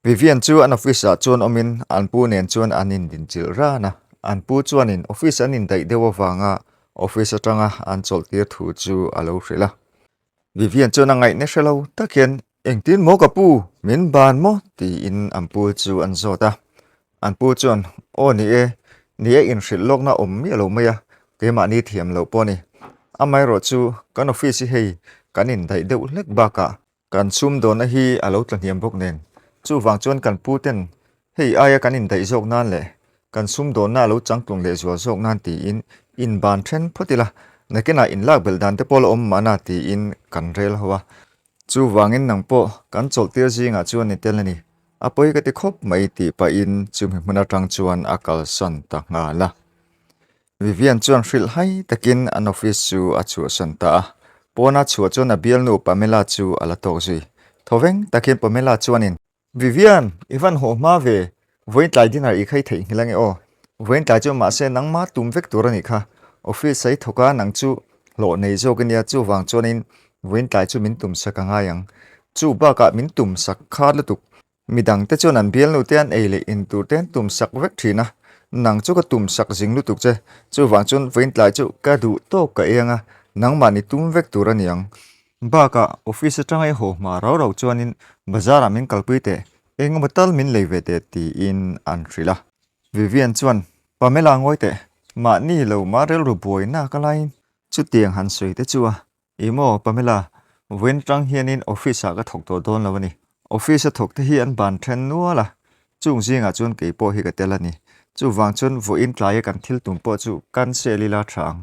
Vivian chu an office ah chuan awmin an pu nen chuan an indinchilh ran a, an pu chuanin office an indaih deuh avanga office atanga an chawlhtir thu chu a lo hrilh a. Vivian chuan a ngaihna hre lo tak hian, Engtin maw ka pu, min ban maw? tiin an pu chu an zawt a. An pu chuan, Aw ni e, ni e inhrilh lawkna awm miah lo mai a, keimahni thiam loh pawh a ni. Amaherawh chu kan office hi hei kan indaih deuh hlek bakah Kan sumdawnna hi a lo tla hniam bawk nen, chuvang chuan kan pu ten hei aia kan indaih zawk nan leh kan sumdawnna a lo changtlung leh zual zawk nan tiin inban then phawt ila, nakinah inlak belh dan te pawh la awm mahna tiin kan rel ho a. Chuvangin nang pawh kan chawlhtir zingah chuan i tel a ni, a pawi ka ti khawp mai tih pahin chumi hmun atang chuan a kalsan ta nghal a. Vivian chuan hrilh hai takin an office chu a chhuahsan ta a, pawna chhuah chuan a bialnu Pamela chu a la tawk zui. Thawveng takin Pamela chuanin, Vivian, i van haw hma ve, vawiin tlai dinner i khai theihnghilh ange aw, vawiin tlai chu mahse nangma tum vek tur a nih kha, office a i thawk a nang chu hlawh nei zawk ania chuvang chuanin vawiin tlai chu min tum sak a ngai ang, chu bakah min tum sak kha lutuk Midang te chuan an bialnu te an ei leh in tur te an tum sak vek thin a, nang chu ka tum sak zing lutuk che, chuvang chuan vawiin tlai chu ka duh tawk ka eng a, nangmahni tum vek tur a ni ang. Bakah office atanga i haw hma rau rau chuanin bazar ah min kalpui teh, eng emaw tal min lei ve teh tiin an hrilh a. Vivian chuan, Pamela ngawi teh, mahni lo mah rilru buaina ka laiin chutiang han sawi te chu a, I maw, Pamela, vawiin atang hianin office ah ka thawk tawh dawn lo a ni. Office a thawk te hi an ban then nual a, chung zingah chuan kei pawh hi ka tel a ni. Chuvang chuan vawiin tlaia kan thil tum pawh chu cancel ila tha ang.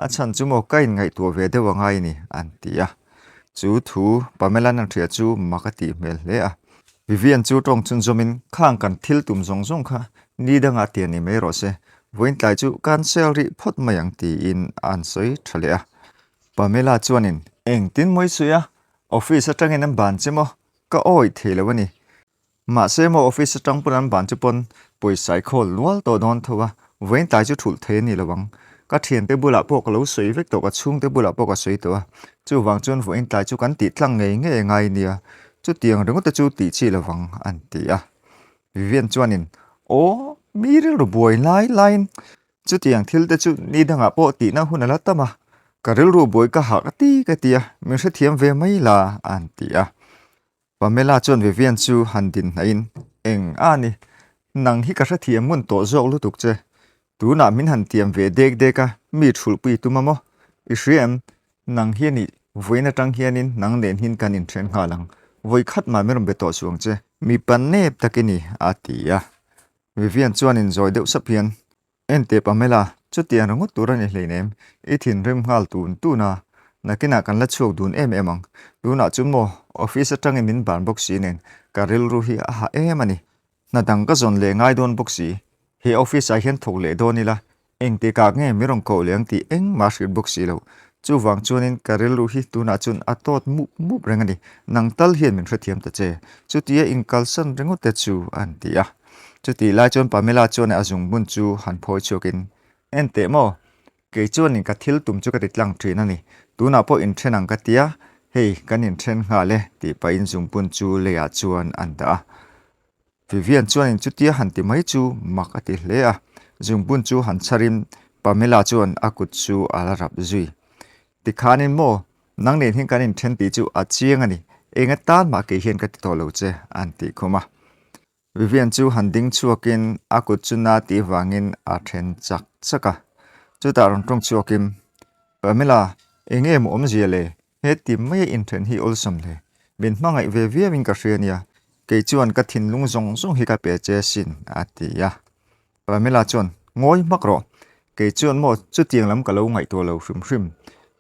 A chhan chu maw ka inngaihtuah ve deuh a ngai a ni, an ti a. Chu thu Pamela-n an hria chu mak a tih hmel hle a. Vivian chu tawng chhunzawmin khang kan thil tum zawng zawng kha ni dangah tian ni mai rawh se, vawiin tlai chu cancel rih phawt mai ang tiin an sawi tha leh a. Pamela chuanin, Engtin mawi suih a, office atangin an ban che maw? Ka awih thei lo a ni. Mahse maw office atang pawn an ban chu pawn pawisa i khawl nual tawh dawn tho a, vawiin tlai chu thulh thei a ni lo ang. Ka thiante bulah pawh ka lo sawi vek tawh, ka chhungte bulah pawh ka sawi tawh a, chuvang chuan vawiin tlai chu kan tih tlang ngei ngei a ngai nia, chutiang ringawt te chu tih chi lo vang an ti a. Vivian chuanin, Aw, mi rilru buai lai laiin Chutiang thil te chu ni dangah pawh tihna hun a la tam a, ka rilru buai ka hah ka ti ka ti a, min hrethiam ve mai la an ti a. Pamela chuan Vivian chu han din hnaihin, Eng a ni, nang hi ka hrethiam ngun tawh zawk lutuk che, tunah min han tiam ve dek dek a, mi thulhpui tum a maw? I hria em? Nang hi a nih, vawiin atang hianin nang nen hin kan inthen nghal ang, vawi khat mah min rawn be tawh suh ang che. Mipa nep tak i ni, a ti a. Vivian chuan inzawi deuh sap hian, Enteh Pamela, chutiang ringawt tur a ni hleinem, i thinrim nghal tun tun a, nakinah kan la chhuak dun em em ang. Tunah chu maw, office atangin min ban bawk si nen, ka rilru hi a hah em a ni. Hna dang ka zawn leh ngai dawn bawk si, he office ah hian thawk leh dawn ila, Engtikah nge mi rawn koh leh ang tih engmah hrilh bawk si lo. Chuvang chuanin ka rilru hi tunah chuan a tawt mup mup reng a ni. Nang tal hian min hrethiam ta che. Chutia inkalsan ringawt te chu an ti a. Chutih lai chuan Pamela chuan a zungbun chu han phawi chhuakin, En teh maw? Kei chuanin ka thil tum chu ka ti tlang thin a ni. Tunah pawh inthen ang ka tia, hei kan inthen nghal e tih pahin zungbun chu leiah chuan an dah a. Vivian chuanin chutia han ti mai chu mak a ti hle a, zungbun chu han chharin Pamela chuan a kut chu a la rap zui. Tikhanin maw, nang nen hian kan inthen tih chu a chiang a ni, eng atan mah kei hian ka ti tawh lo che, an tih khum a. Vivian chu han ding chhuakin a kut chu na tih vangin a then chak chak a, chutah rawn tawng chhuakin, Pamela, eng nge maw awmzia le? He ti maia inthen hi awlsam hle. Min hmangaih ve viauin ka hria nia, kei chuan ka thinlung zawng zawng hi ka pe che asin, a ti a. Pamela chuan, Ngawi hmak rawh, kei chuan maw chutiang lam ka lo ngaihtuah lo hrim hrim.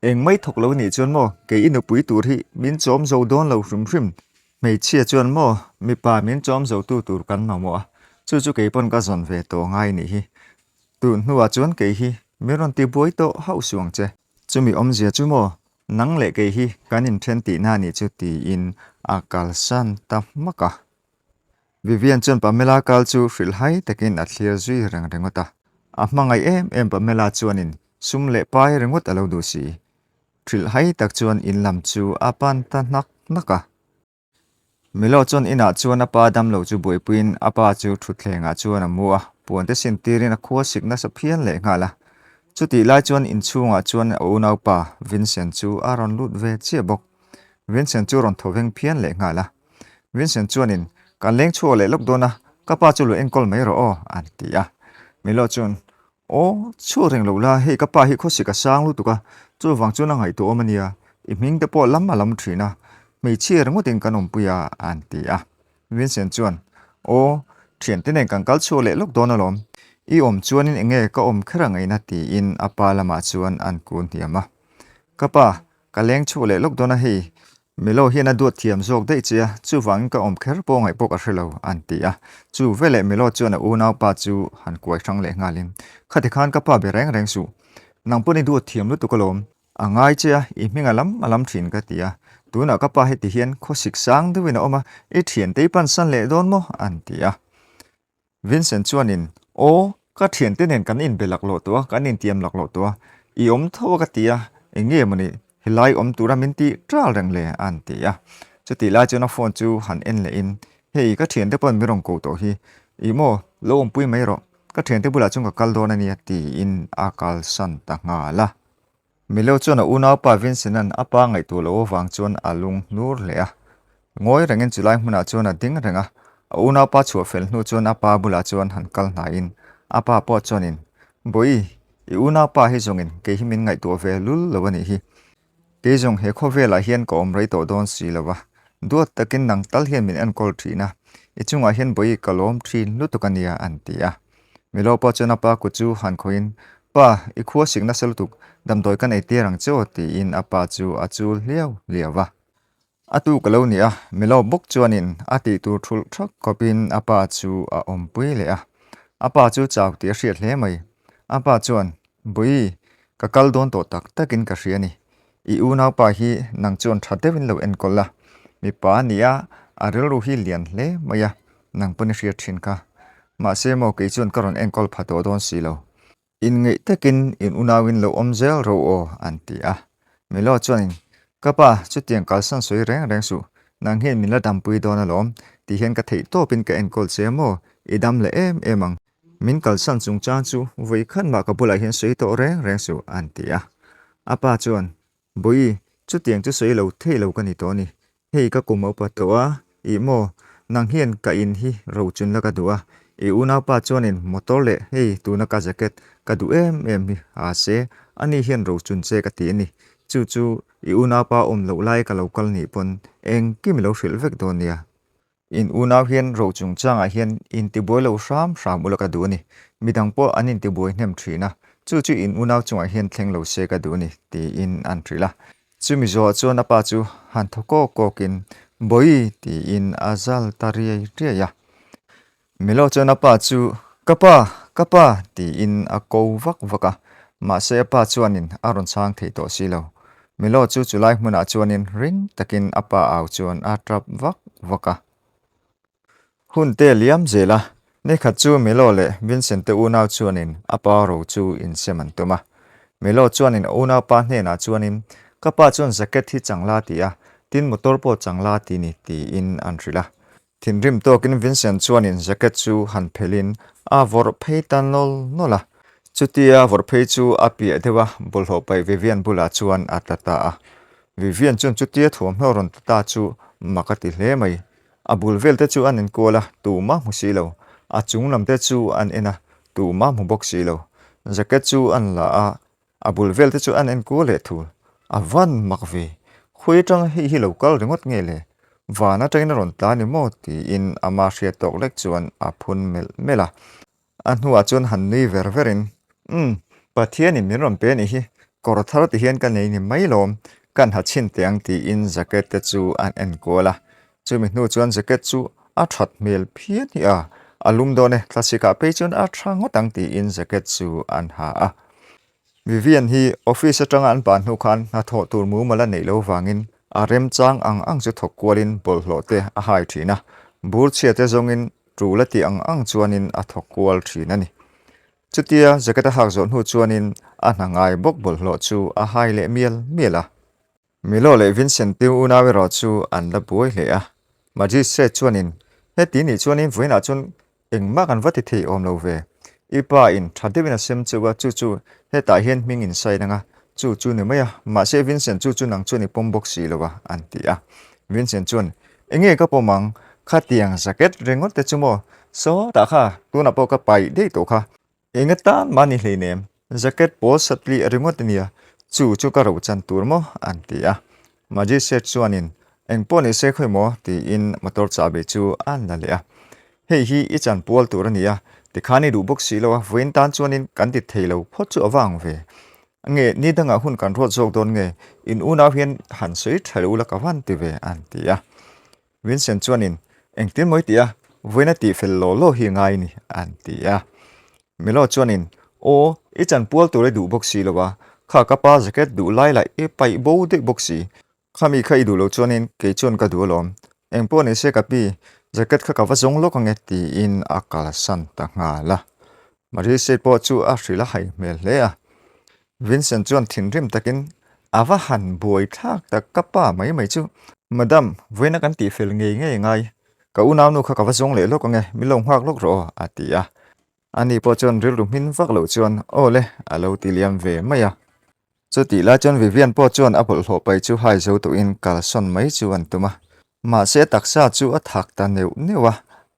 Eng mai thawk lo nih chuan maw kei i nupui tur hi min chawm zo dawn lo hrim hrim. Hmeichhia chuan maw mipa min chawm zotu tur kan mamawh a, chu chu kei pawn ka zawn ve tawh ngai nih hi. Tun hnuah chuan kei hi min rawn tibuai tawh hauh suh ang che. Chumi awmzia chu maw, nang leh kei hi kan inthen tihna a nih chu tiin a kalsan ta hmak a. Vivian chuan Pamela kal chu hrilhhai takin a thlir zui reng ringawt a. A hmangaih em em Pamela chuanin sum leh pai ringawt a lo duh si. Hrilhhai tak chuan in lam chu a pan ta hnak hnak a. Milo chuan inah chuan a pa damlo chu buaipuiin a pa chu thutthlengah chuan a mu a, puante sin tirin a khua sik nasa phian leh nghal a. Chutih lai chuan inchhungah chuan a unaupa Vincent chu a rawn lut ve chiah bawk. Vincent chu rawn thaw veng phian leh nghal a. Vincent chuanin, Kan leng chhuak leh lawk dawn a, ka pa chu lo enkawl mai rawh aw, an ti a. Milo chuan, Aw, chhuak reng lo la, hei ka pa hi khawsik a sang lutuk a, chuvang chuan a ngaihtuah awm a nia, i hming te pawh lam a lam thin a, hmeichhia ringawtin kan awmpui a, an ti a. Vincent chuan, Aw, thiante nen kan kal chhuak leh lawk dawn alawm, i awm chuanin eng nge ka awm kher ang eina tiin a pa lamah chuan an kun hniam a. Ka pa, ka leng chhuak leh lawk dawn a hei, Milo hian a duat thiam zawk daih che a, chuvangin ka awm kher pawh ngaih pawh ka hre lo, an ti a. Chu veleh Milo chuan a unaupa chu han kuai hrang leh nghalin, Khati khan ka pa be reng reng suh. Nang pawn i duat thiam lutuk alawm. A ngai che a, i hming a lam a lam thin ka ti a. Tunah ka pa heti hian khawsik sang deuhin a awm a, i thiante i pansan leh dawn maw? an ti a. Vincent chuanin, Aw, ka thiante nen kan inbe laklawh tawh a, kan intiam laklawh tawh a, i awm tho a ka ti a, eng nge mawni helai awm tura min tih ṭal reng le? a han ti a. Chutih lai chuan a phone chu han en lehin, Hei, ka thiante pawn min rawn ko tawh hi, ih maw, lo awmpui mai rawh, ka thiante bulah chuan ka kal dawn a nia tiin a kalsan ta nghal a. Milo chuan a unaupa Vincent-a'n a pa ngaihtuah loh avang chuan a lung hnur hle a. Ngawi rengin chulai hmunah chuan a ding reng a, a unaupa chhuah fel hnu chuan a pa bulah chuan han kal hnaiin a pa pawh chuanin, Bawi, i unaupa hi zawngin kei hi min ngaihtuah ve lul lo a nih hi. Kei zawng he khawvelah hian ka awm rei tawh dawn si lo va, duat takin nang tal hian min enkawl thin a, i chungah hian Bawi ka lawm thin lutuk a nia, an ti a. Milo pawh chuan a pa kut chu han khawihin, Pa, i khua sik nasa lutuk, damdawi kan ei tir ang che aw tiin a pa chu a chul hliau hliau va. A tu ka lo ni a, Milo bawk chuanin a tih tur thulh thak khawpin a pa chu a awmpui leh a. A pa chu chau tih a hriat hle mai. A pa chuan, Bawi, ka kal dawn tawh tak takin ka hria a ni. I unaupa hi nang chuan tha deuhin lo enkawl la, mipa a ni a, a rilru hi lian hle mai a, nang pawn i hriat thin kha. Mahse maw kei chuan ka rawn enkawl pha tawh dawn si lo. Inngeih takin in unauin lo awm zel ro aw, an ti a. Milo chuanin, Ka pa, chutiang kalsan sawi reng reng suh, nang hian min la dampui dawn alawm, ti hian ka theih tawpin ka enkawl che maw, i dam leh em em ang. Min kalsan chungchang chu vawi khat mah ka bulah hian sawi tawh reng reng suh, an ti a. A pa chuan, Bawi, chutiang chu sawi lo thei lo ka ni tawh a ni. Hei ka kum a upa tawh a, ih maw, nang hian ka in hi ro chun la ka duh a. I unaupa chuanin motor leh hei tuna ka jacket ka duh em em hi ha se, ani hian ro chun che ka ti a ni. Chu chu i unaupa awm loh lai ka lo kal nih pawn engkim i lo hrilh vek dawn nia. In unau hian ro chungchangah hian intibuai lo hram hram ula ka duh a ni. Midang pawh an intibuai hnem thin a, chu chu in unau chungah hian thleng lo se ka duh a ni, tiin an hrilh a. Chumi zawhah chuan a pa chu han thaw kawk kawkin, Bawi! tiin a zal ta riai riai a. Milo chuan a pa chu, Ka pa! Ka pa! tiin a ko vak vak a, mahse a pa chuanin a rawn chhang thei tawh si lo. Milo chu chulai hmunah chuanin ring takin a pa au chuan a tap vak vak a. Hun te liam zel a, nikhat chu Milo leh Vincent te unau chuanin a pa ro chu insem an tum a. Milo chuanin a unaupa hnenah chuanin, Ka pa chuan jacket hi chang la ti a, tin motor pawh chang la ti ni, tiin an hrilh a. Thinrim tawkin Vincent chuanin jacket chu han phelhin a vawrh phei ta nawl nawl a. Chutia vawrh phei chu a piah deuh a, bawlhhlawh paih Vivian bulah chuan a tla ta a. Vivian chuan chutia thuamhnaw rawn tla ta chu mak a ti hle mai. A bul vel te chu an enkual a, tumah hmu si lo. A chung lam te chu an en a, tumah hmu bawk si lo. Jacket chu an la a, A bul vel te chu an en kual leh thul. A van mak ve. Khawi atanga hei hi lo kal ringawt nge le? Van atangin a rawn tla ni maw? tiin ama hriat tawk lek chuan a phun melh melh a. A hnuah chuan han nui ver verin, Umm, Pathianin min rawn pe anih hi, kawr thar ti hian ka nei ni mai lawm, kan ha chhin teh ang tiin jacket te chu an en kual a. Chumi hnu chuan jacket chu a that hmel phian hi a, a lum dawn e, thlasikah phei chuan a tha ngawt ang tiin jacket chu an ha a. Vivian hi office atanga an ban hnu khan hnathawh tur mumal a neih loh vangin a remchang ang ang chu thawk kualin bawlhhlawh te a hai thin a, bur chhia te zawngin tul a tih ang ang chuanin a thawk kual thin a ni. Chutia jacket a hak zawh hnu chuanin a hna ngai bawk bawlhhlawh chu a hai leh mial mial a. Milo leh Vincent te unau erawh chu an la buai hle a. Magistrate chuanin, Heti nih chuanin vawiinah chuan engmah kan va ti thei awm lo ve. I pa in tha deuhin a sem cheu a, chu chu hetah hian hming in sign anga, chu chu ni mai a, mahse Vincent chu chu nang chuan i pawm bawk si lo a, an ti a. Vincent chuan, Enge ka pawm ang, khatiang jacket ringawt te chu maw, sawtah kha tunah pawh ka paih daih tawh kha, Enga tan mah ni hleinem, jacket pawl satli ringawt a nia, chu chu ka rochan tur maw? an ti a. Magistrate chuanin, Eng pawh ni se khawi maw? tiin motor chahbi chu a la leh a. Hei hi i chan pual tur a ni a, tikhan i duh bawk si lo a, vawiin tan chuanin kan ti thei lo phawt chu a va ang ve. Nge ni dangah hun kan ruat zawk dawn nge, in unau hian han sawi tha lo ula ka van ti ve, an ti a. Vincent chuanin, Engtin maw i tih a? Vawiin a tih fel law law hi ngai ni, an ti a. Melo chuanin, Aw, i chanpual tur i duh bawk si lo a, kha ka pa jacket duh lai lah i paih bo daih bawk si. Khami kha i duh loh chuanin kei chuan ka duh alawm. Engpawh ni se ka pi, jacket kha ka va zawng lawk ange, tiin a kalsan ta nghal a. Marisei pawh chu a hrilh a hai hmel hle a. Vincent chuan thinrim takin, A va han buai thlak tak ka pa mai mai chu. Madam, vawiina kan tihfel ngei ngei ngai. Ka unaunu kha ka va zawng leh lawk ange, min lo nghak lawk rawh aw, a ti a. Ani pawh chuan rilru hmin vak loh chuan, Aw le, a lo ti liam ve mai a. Chutih lai chuan Vivian pawh chuan a bawlhhlawh pai chu hai zo tuhin kalsawn mai chu an tum a. Mahse taksa chu a thak ta neuh neuh a,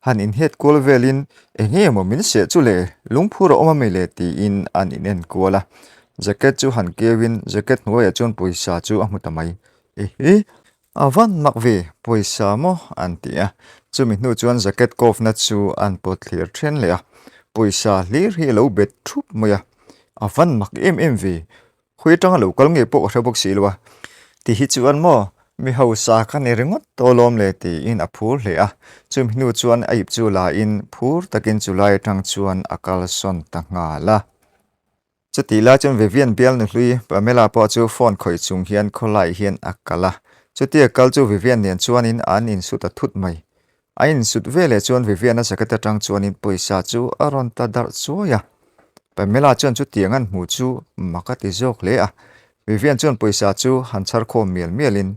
han inhet kual velin eng nge maw min seh chu le, lungphur a awm ami le tiin an inen kual a. Jacket chu han keuin jacket hnuaiah chuan pawisa chu a hmu ta mai. Ehe, a van mak ve, pawisa maw an ti a. Chumi hnu chuan jacket kawfna chu an pawt thlir then leh a, pawisa hlir hi a lo bet thup mai a. A van mak em em ve, Khawi atanga lo kal ngei pawh ka hre bawk si lo a, ti hi chuan maw mi hausa ka ni ringawt tawh alawm le tiin a phur hle a, chumi hnu chuan a ip chu la in phur takin chu lai atang chuan a kalsawn ta nghal a. Chutih lai chuan Vivian bial nuhlui Pamela pawh chu phone khawih chung hian khawlai hian a kal a, chutia kal chu Vivian nen chuanin an insut a thut mai. A insut veleh chuan Vivian-a jacket atang chuanin pawisa chu a rawn ta darh chuai a. Pamela chuan chutiang an hmuh chu mak a ti zawk hle a. Vivian chuan pawisa chu han chhar khawm mial mialin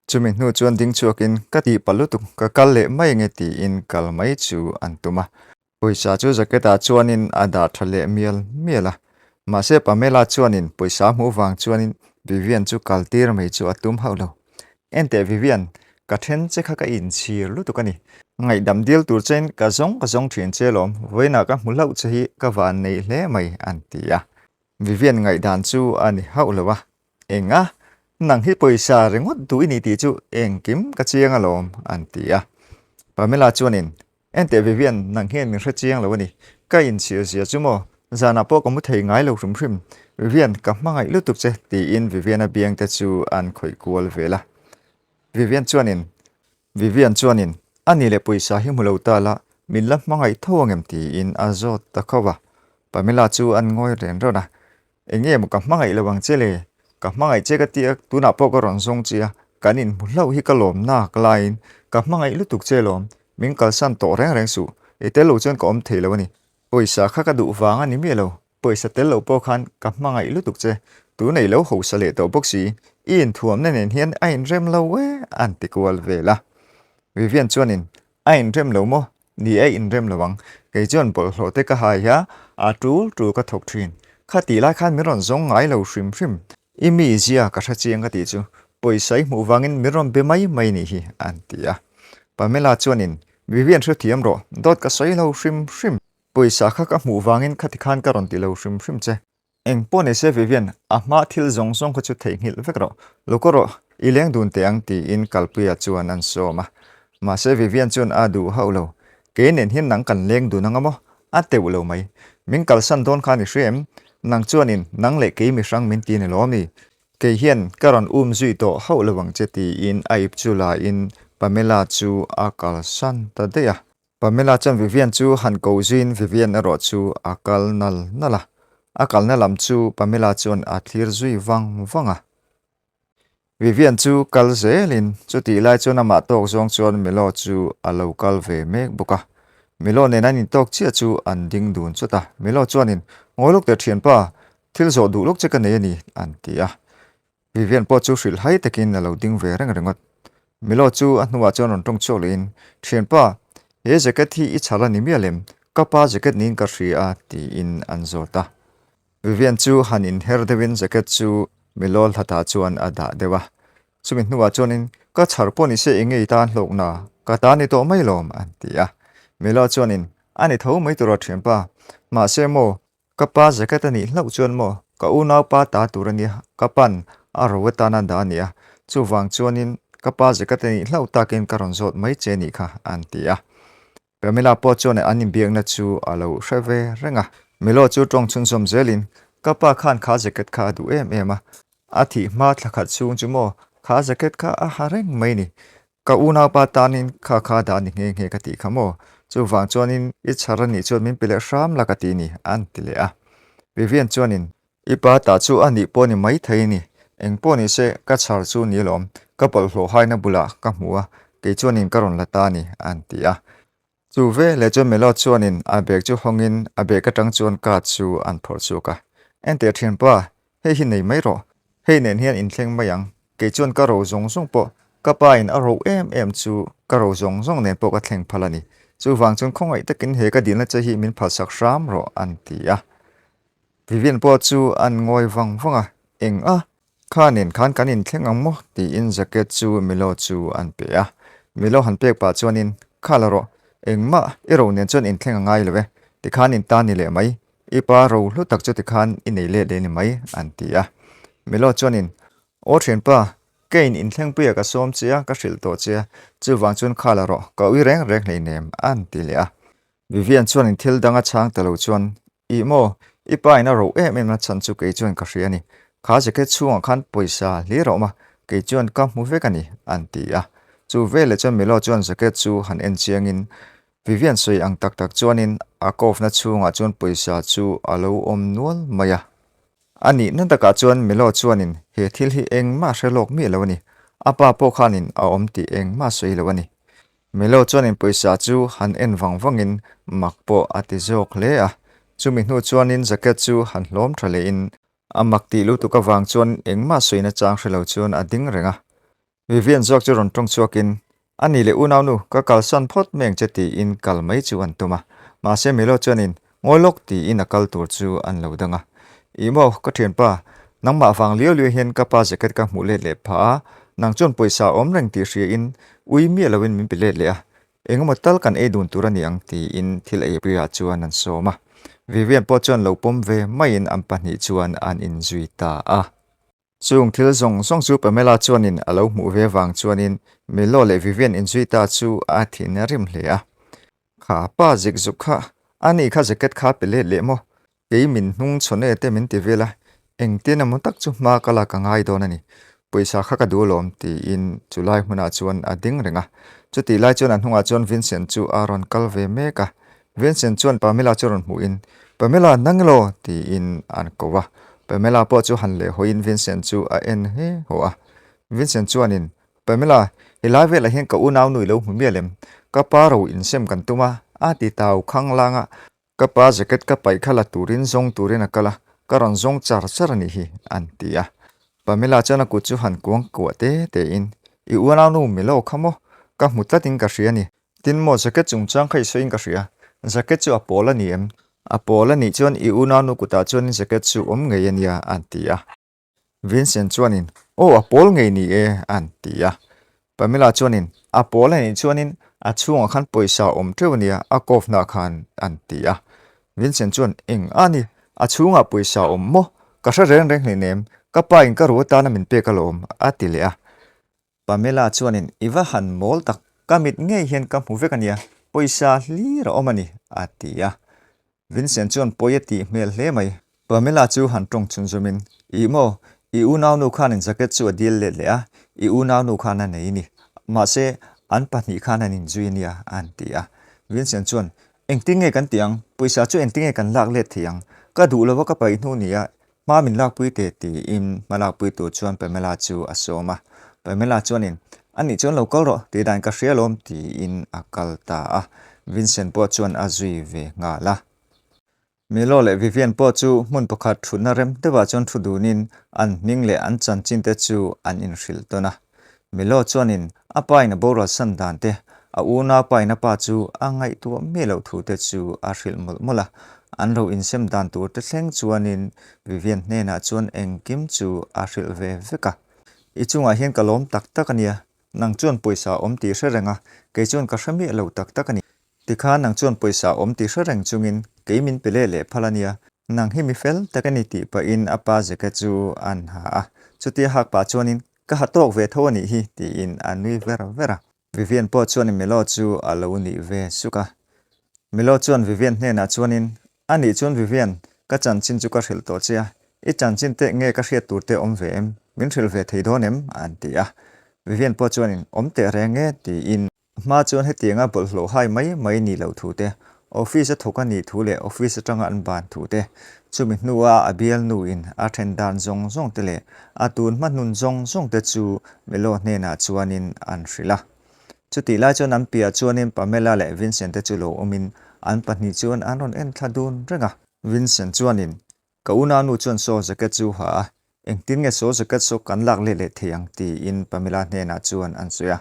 chumi hnu chuan ding chhuakin ka tih palh lutuk, ka kal leh mai ange tiin kal mai chu an tum a. Pawisa chu jacket ah chuanin a dah tha leh mial mial a. Mahse Pamela chuanin pawisa hmuh vang chuanin Vivian chu kal tir mai chu a tum hauh lo. Enteh Vivian, ka then che kha ka inchhir lutuk a ni. Ngaihdam dil tur chein ka zawng ka zawng thin che lawm, vawiinah ka hmu hlauh che hi ka van nei hle mai an ti a. Vivian ngaihdan chu a ni hauh lo a. Eng a? Nang hi pawisa ringawt duh i ni tih chu engkim ka chiang alawm an ti a. Pamela chuanin Enteh Vivian, nang hian min hre chiang lo a ni. Ka inchhir zia chu maw? Zanah pawh ka mu thei ngai lo hrim hrim. Vivian, ka hmangaih lutuk che, tiin Vivian-a biangte chu an khawih kual vel a. Vivian chuanin, Vivian chuanin, A ni leh pawisa hi hmu lo ta la, min la hmangaih tho angem? tiin a zawt ta khauh a. Pamela chu an ngawi ren rawn a. Eng nge maw ka hmangaih lo ang che le? Ka hmangaih che ka ti a, tunah pawh ka rawn zawng che a, kan inhmu hlauh hi ka lawm nak laiin ka hmangaih lutuk che lawm, min kalsan tawh reng reng suh, i tel lo chuan ka awm thei lo a ni. Pawisa kha ka duh vang a ni miah lo, pawisa tel lo pawh khan ka hmangaih lutuk che, tun ei lo hausa leh tawh bawk si, i inthuamna nen hian a inrem lo e an ti kual vel a. Vivian chuanin A inrem lo maw? Ni e, inrem lo ang. Kei chuan bawlhhlawh te ka hai a, a tul tul ka thawk thin. Kha tih lai khan min rawn zawng ngai lo hrim hrim. I mi zia ka hre chiang ka tih chu pawisa i hmuh vangin min rawn be mai mai nih hi, an ti a. Pamela chuanin, Vivian hrethiam rawh, dawt ka sawi lo hrim hrim. Pawisa kha ka hmuh vangin khati khan ka rawn ti lo hrim hrim che. Eng pawh ni se Vivian, a hma thil zawng zawng kha chu theihnghilh vek rawh. Lo kaw rawh, i leng dun teh ang tiin Kalpuia chuan an sawm a. Mahse Vivian chuan a duh hauh lo. Kei nen hian nang kan leng dun anga maw? A teuh lo mai. Min kalsan dawn khan i hria em? Nang chuanin nang leh kei mihrang min ti ni lawm ni? Kei hian ka rawn um zui tawh hauh lo ang che tiin a ip chu la in Pamela chu a kalsan ta daih a. Pamela chuan Vivian chu han ko zuiin Vivian erawh chu a kal nal nal a. A kalna lam chu Pamela chuan a thlir zui vang vang a. Vivian chu kal zelin chutih lai chuan amah tawk zawng chuan Melo chu a lo kal ve mek bawk a. Melo nen an intawk chiah chu an ding dun chawt a. Melo chuanin, Ngawi lawk teh thianpa, thil zawh duh lawk che ka nei a ni, an ti a. Vivian pawh chu hrilh hai takin a lo ding ve reng ringawt. Milo chu a hnuah chuan rawn tawng chhuak lehin, Thianpa, he jacket hi i chhar a ni mial em? Ka pa jacket niin ka hria a, tiin an zawt a. Vivian chu han inher deuhin jacket chu Milo hlatah chuan a dah deuh a. Chumi hnuah chuanin, Ka chhar pawh ni se enge i tan hlawkna? Ka ta ni tawh mai lawm, an ti a. Milo chuanin, A ni tho mai tur a thianpa. Mahse maw, Ka pa jacket a nih hlauh chuan maw ka unaupa ta tur a nia, ka pan a ro atana dah a nia, chuvang chuanin ka pa jacket a nih hlauh takin ka rawn zawt mai che nih kha an ti a. Pamela pawh chuan an inbiakna chu a lo hre ve reng a. Melo chu tawng chhunzawm zelin, Ka pa khan kha jacket kha a duh em em a, a thih hma thla khat chhung chu maw kha jacket kha a ha reng mai ni, Ka unaupa tanin kha kha dah ni nghe nghe ka tih kha maw? Chuvang chuanin i chhar a nih chuan min pe leh hram la ka ti ni, an ti leh a. Vivian chuanin, I pa tah chu a nih pawh ni mai thei ni, eng pawh ni se ka chhar chu ni lawm, ka bawlhhlawh haina bulah ka hmu a, kei chuanin ka rawn la ta ni, an ti a. Chu ve leh chuan Melo chuanin a bag chu hawngin a bag atang chuan card chu an phawrh chhuak a. Enteh thianpa, hei hi nei mai rawh. Hei nen hian inthleng mai ang. Kei chuan ka ro zawng zawng pawh, ka pa in a ro em em chu ka ro zawng zawng nen pawh ka thleng phal a ni. Chuvang chuan khawngaih takin he ka dilna che hi min phalsak hram rawh an ti a. Vivian pawh chu an ngawi vang vang a, Eng a? Kha nen khan kan inthleng ang maw? tiin jacket chu Milo chu an pe a. Milo han pek pah chuanin, Kha la rawh, engmah i ro nen chuan inthleng a ngai lo e, tikhan in ta ni leh mai, i pa ro hlu tak chu tikhan i nei let leh ni mai, an ti a. Milo chuanin, Aw thianpa, keiin inthlengpuia ka sawm che a, ka hrilh tawh che a, chuvang chuan kha la rawh, ka ui reng reng hleinem, an ti leh a. Vivian chuanin thil dang a chhang ta lo chuan, Ih maw, i pa in a roh em em na chhan chu kei chuan ka hria a ni. Kha jacket chhungah khan pawisa hlir a awm a, kei chuan ka hmu vek a ni, an ti a. Chu veleh chuan Milo chuan jacket chu han en chiangin Vivian sawi ang tak tak chuanin a kawfna chhungah chuan pawisa chu a lo awm nual mai a. A nihna takah chuan Milo chuanin he thil hi engmah hre lawk miah lo a ni. A pa pawh khanin a awm tih engmah sawi lo a ni. Milo chuanin pawisa chu han en vang vangin mak pawh a ti zawk hle a. Chumi hnu chuanin jacket chu han hlawm tha lehin a mak tih lutuk avang chuan engmah sawina chang hre lo chuan a ding reng a. Vivian zawk chu rawn tawng chhuakin, A ni leh unaunu, ka kalsan phawt mai ang che tiin kal mai chu an tum a. Mahse Milo chuanin Ngawi lawk tiin a kal tur chu an lo dang a. Ih maw, ka thianpa, nangmah vang liau liau hian ka pa jacket ka hmuh let leh phah a, nang chuan pawisa awm reng tih hriain ui miah loin min pe let leh a, engemaw tal kan ei dun tur a ni ang tiin thil ei puiah chuan an sawm a. Vivian pawh chuan lo pawm ve maiin an pahnih chuan an inzui ta a. Chung thil zawng zawng chu Pamela chuanin a lo hmuh ve vang chuanin Milo leh Vivian inzui ta chu a thin a rim hle a. Kha pa zik zuk kha, a ni kha jacket kha pe let leh maw? Kei min hnung chhawn e te min ti vel a, engtin emaw tak chu hma ka lak a ngai dawn a ni. Pawisa kha ka duh alawm tiin chu lai hmunah chuan a ding reng a. Chutih lai chuan a hnungah chuan Vincent chu a rawn kal ve mek a. Vincent chuan Pamela chu rawn hmuhin, Pamela, nang elaw? tiin an ko a. Pamela pawh chu han lehhawiin Vincent chu a en he haw a. Vincent chuanin, Pamela, helai velah hian ka unaunu i lo hmu mial em? Ka pa ro insem kan tum a, a ti tau khang lang a. Ka pa jacket ka paih kha la turin zawng turin a kal a, ka rawn zawng char char a nih hi, an ti a. Pamela chuan a kut chu han kuang kuah te tein, I unaunu Milo kha maw? Ka hmu tlatin ka hria a ni. Tin maw jacket chungchang kha i sawiin ka hria. Jacket chu a pawl a ni em? A pawl a nih chuan i unaunu kutah chuanin jacket chu awm ngei a nia, an ti a. Vincent chuanin, Aw, a pawl ngei ni e, an ti a. Pamela chuanin, A pawl a nih chuanin a chhungah khan pawisa awm teuh a nia, a kawfnaah khan, an ti a. Vincent chuan, Eng a ni, a chhungah pawisa awm maw? Ka hre reng reng hleinem, ka pa in ka ru atana min pek alawm, a ti leh a. Pamela chuanin, I va han mawl tak, ka mit ngei hian ka hmu vek a nia, pawisa hlir a awm a ni, a ti a. Vincent chuan pawi a tih hmel hle mai. Pamela chu han tawng chhun zawmin, Ih maw, i unaunu khanin jacket chu a dil let leh a, i unaunu khan a nei ni. Mahse, an pahnih khan an inzui a nia, an ti a. Vincent chuan, Engtin nge kan tih ang? Pawisa chu engtin nge kan lak let thei ang? Ka duh lova ka paih hnu nia, Hma min lakpui teh tiin hma lakpui tur chuan Pamela chu a sawm a. Pamela chuanin, A nih chuan lo kal rawh, tih dan ka hria alawm tiin a kal ta a. Vincent pawh chuan a zui ve nghal a. Milo leh Vivian pawh chu hmun pakhat thutna rem deuhah chuan thu dunin an hming leh an chanchin te chu an inhrilh tawn a. Milo chuanin a pa in a boral san dan te, a unaupa in a pa chu a ngaihtuah miah loh thu te chu a hrilh mawlh mawlh a. An ro insem dan tur te thleng chuanin Vivian hnenah chuan engkim chu a hrilh ve vek a. I chungah hian ka lawm tak tak a nia, nang chuan pawisa awm tih hre reng a, kei chuan ka hre miah lo tak tak a ni. Tikhan nang chuan pawisa awm tih hre reng chungin kei min pe leh leh phal a nia, nang hi mi fel tak a ni tih pahin a pa jacket chu an ha a, chutia hak pah chuanin ka ha tawk ve tho a nih hi tiin a nui ver ver a. Vivian pawh chuan Melo chu a lo nih ve suk a. Melo chuan Vivian hnenah chuanin, A nih chuan Vivian, ka chanchin chu ka hrilh tawh che a, i chanchin teh nge ka hriat tur te awm ve em? Min hrilh ve thei dawn em? an ti a. Vivian pawh chuanin, Awm teh reng e tiin. Hma chuan hetianga bawlhhlawh hai mai mai ni loh thu te, office a thawk a nih thu leh office atanga an ban thu te, chumi hnua a bialnu in a then dan zawng zawng te leh a tun hma hnun zawng zawng te chu Melo hnenah chuanin an hrilh a. Chutih lai chuan an piah chuanin Pamela leh Vincent te chu lo awmin an pahnih chuan an rawn en thla dun reng a. Vincent chuanin Ka unau nu chuan saw jacket chu ha a, engtin nge saw jacket saw kan lak let leh thei ang tiin Pamela hnenah chuan an sawi a.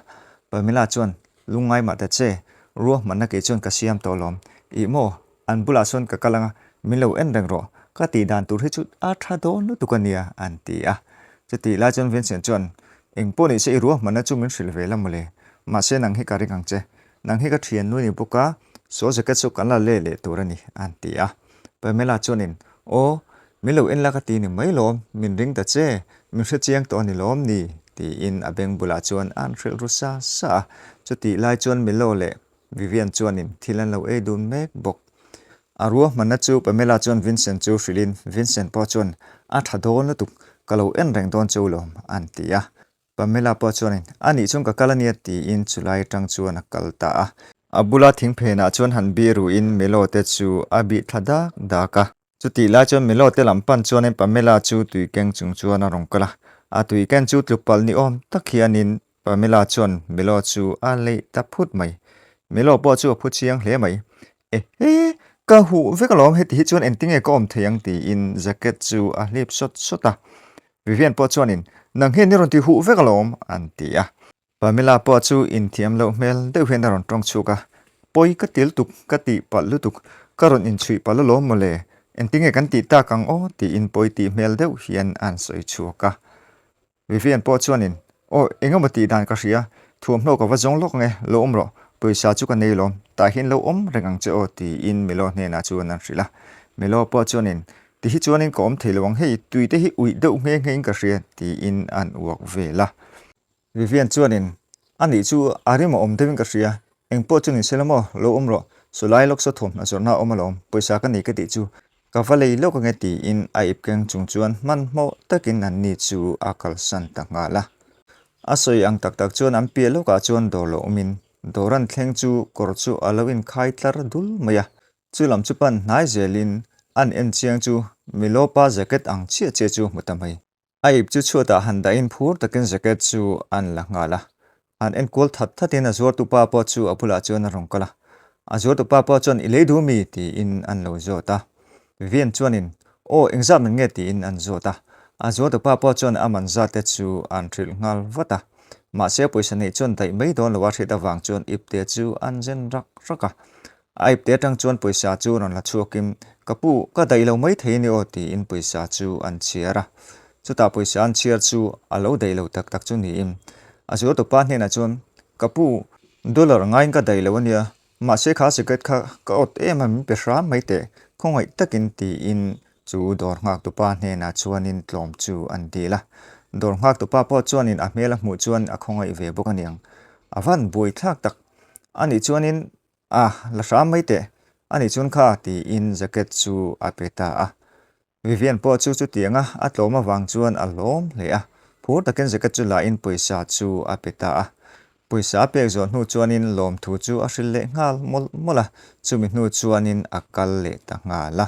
Pamela chuan, Lungngai mah ta che, ruahmanna kei chuan ka siam tawh lawm. Ih maw, an bulah sawn ka kal anga, min lo en reng rawh, ka tih dan tur hi chu a tha dawn lutuk a nia, an ti a. Chutih lai chuan Vincent chuan, Engpawh nise i ruahmanna chu min hrilh ve la mawle, mahse nang hi ka ring ang che, nang hi ka thiannu ni bawk a, saw jacket chu kan la let leh tur a ni, an ti a. Pamela chuanin, Aw, min lo en la ka ti ni mai lawm, min ring ta che, min hre chiang tawh a ni lawm ni? tiin a beng bulah chuan an hrilh ru sa sa a. Chutih lai chuan Milo leh Vivian chuanin thil an lo ei dun mek bawk. A ruahmanna chu Pamela chuan Vincent chu hrilhin Vincent pawh chuan, A tha dawn lutuk, ka lo en reng dawn cheu lawm, an ti a. Pamela pawh chuanin, A nih chuan ka kal a nia tiin chulai atang chuan a kal ta a. A bula thing phenah chuan han bih ruhin Melo te chu a bih thla dak dak a. Chutih lai chuan Melo te lam pan chuanin Pamela chu tui keng chung chuan a rawn kal a. A tui ken chu tluk palh ni awm tak hianin Pamela chuan Melo chu a leih ta phut mai. Melo pawh chu a phu chiang hle mai. Ehe, ka huh vek alawm heti hi chuan engtinge ka awm thei ang tiin jacket chu a hlip sawt sawt a. Vivian pawh chuanin, Nang hian i rawn ti huh vek alawm an ti a. Pamela pawh chu inthiam loh hmel deuh hian a rawn tawng chhuak a, Pawi ka ti lutuk, ka tih palh lutuk, ka rawn inchhuih palh alawm mawle, engtinge kan tih tak ang aw tiin pawi tih hmel deuh hian an sawi chhuak a. Vivian pawh chuanin, Aw, eng emaw tih dan ka hria, thuamhnaw ka va zawng lawk nge, lo awm rawh, pawisa chu ka nei lawm, tah hian lo awm reng ang che aw, tiin Melo hnenah chuan an hrilh a. Melo pawh chuanin, Ti hi chuanin ka awm thei lo ang, hei tui te hi uih deuh nghe nghe in ka hria, tiin an uak vel a. Vivian chuanin, A nih chu a rim a awm deuhin ka hria, eng pawh chu ni se la maw, lo awm rawh, sawlai lawk saw thuamhnaw zawrhna a awm alawm, pawisa ka nei ka tih chu Ka va lei lawk ange tiin a ip keng chung chuan hmanhmawh takin an ni chu a kalsan ta nghal a. A sawi ang tak tak chuan an piah lawkah chuan dawr lo awmin dawr an thleng chu kawr chu a lo inkhai tlar dul mai a. Chu lam chu pan hnai zelin an en chiang chu Milopa jacket ang chiah chiah chu hmu ta mai. A ip chu chhuatah han dahin phur takin jacket chu an la nghal a. Han enkual that thatin a zuartupa pawh chu a bulah chuan a rawn kal a. A zuartupa pawh chuan i lei duh mi? tiin an lo zawt a. Vivian chuanin Aw, engzat man nge? tiin an zawt a. A zuartupa pawh chuan a man zat te chu an hrilh nghal vat a. Mahse pawisa neih chuan daih mai dawn lo a hriat avang chuan ipte chu an zen rak rak a. A ipte atang chuan pawisa chu rawn la chhuakin, Ka pu, ka daih lo mai thei a ni aw tiin pawisa chu an chhiar a. Chutah pawisa an chhiar chu a lo daih lo tak tak chu niin a zualtupa hnenah chuan, Ka pu, dollar ngaiin ka daih lo a nia, mahse kha cigarette kha ka awt em a min pe hram mai teh, khawngaih takin tiin chu dawr nghaktupa hnenah chuanin tlawm chu an dil a. Dawr nghaktupa pawh chuanin a hmel a hmuh chuan a khawngaih ve bawk a niang. A van buaithlak tak a nih chuanin A, la hram mai teh, a nih chuan kha, tiin jacket chu a pe ta a. Vivian pawh chu chutianga a tlawm avang chuan a hlawm hle a, phur takin jacket chu lain pawisa chu a pe ta a. Pawisa a pek zawh hnu chuanin lawmthu chu a hrilh leh nghal mawlh mawlh a, chumi hnu chuanin a kal leh ta nghal a.